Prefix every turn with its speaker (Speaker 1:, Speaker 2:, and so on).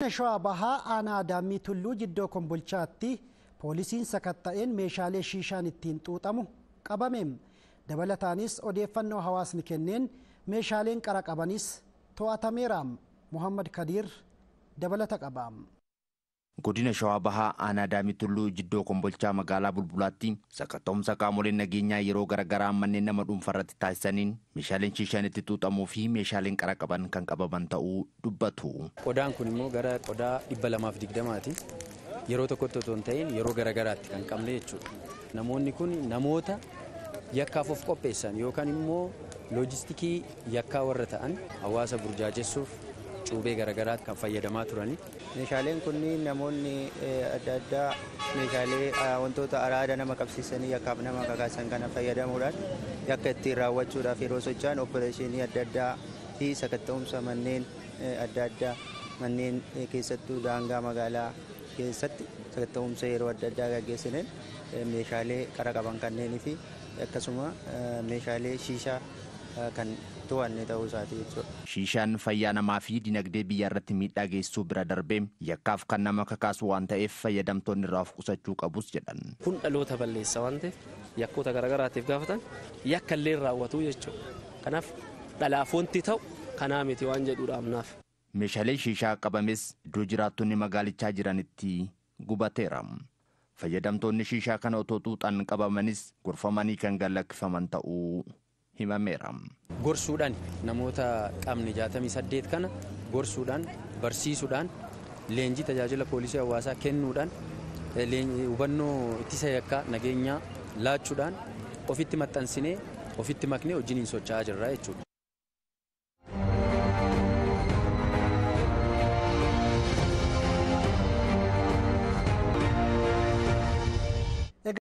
Speaker 1: Godina Shawaa Bahaa aanaa Adaamii Tulluu Jiddoo Kombolchaatti poolisiin sakatta'een meeshaalee shiishaan ittiin xuuxamu qabame. Dabalataanis odeeffannoo hawaasni kenneen meeshaaleen qara qabanis to'atameera. Muhammad Kadiir dabalata qaba.
Speaker 2: Godina Shawaa Bahaa aanaa Adaamii Tulluu Jiddoo Kombolchaa magaalaa Bulbulaatti sakatta'umsa qaamoleen nageenyaa yeroo garaagaraa manneen nama dhuunfarratti taasisaniin meeshaaleen shiishaan itti xuuxamuu fi meeshaaleen qara qaban kan qabaman ta'uu dubbatu.
Speaker 3: Qodaan kun immoo gara qodaa 220ti. Yeroo tokkotti otoo hin ta'in yeroo garaagaraatti kan qabne jechuudha. Namoonni kun namoota yakkaaf of qopheessan yookaan immoo loojistikii yakkaa warra ta'an hawaasa burjaajessuuf cuubee garaagaraatti kan fayyadamaa turani.
Speaker 4: Meeshaaleen kunniin namoonni adda addaa meeshaalee wantoota araada nama qabsiisanii yakkaaf nama kakaasan kana fayyadamuudhaan yakka ittiin raawwachuudhaaf yeroo socho'an opereeshinii adda addaa fi sakatta'umsa manneen adda addaa manneen keessattuu daangaa magaalaa keessatti sakatta'umsa yeroo adda addaa gaggeessineen meeshaalee qara qaban kanneenii fi akkasuma meeshaalee shiishaa kan to'anne ta'uu isaati jechuudha.
Speaker 2: Shiishaan fayyaa namaa fi dinagdee biyya irratti miidhaa geessisuu bira darbee yakkaaf kan nama kakaasu waan ta'eef fayyadamtoonni irraa of qusachuu qabus jedhan.
Speaker 5: Kun dhaloota balleessa waan ta'eef yakkoota garaagaraatiif gaafatan yakka illee raawwatu jechuudha. Kanaaf dhalaaf wanti ta'u kanaa miti waan jedhuudha amnaaf.
Speaker 2: Meeshaaleen shiishaa qabames iddoo jiraattonni magaalichaa jiranitti gubateera. Fayyadamtoonni shiishaa kana otoo xuuxan qabamanis gorfamanii kan gallakkifaman ta'uu himameera.
Speaker 3: Gorsuudhaan namoota qabne 68 kana gorsuudhaan barsiisuudhaan leenjii tajaajila poolisii hawaasaa kennuudhaan hubannoo ittisa yakkaa nageenyaa laachuudhaan ofitti maxxansinee ofitti maknee hojiin socho'aa jirra jechuudha.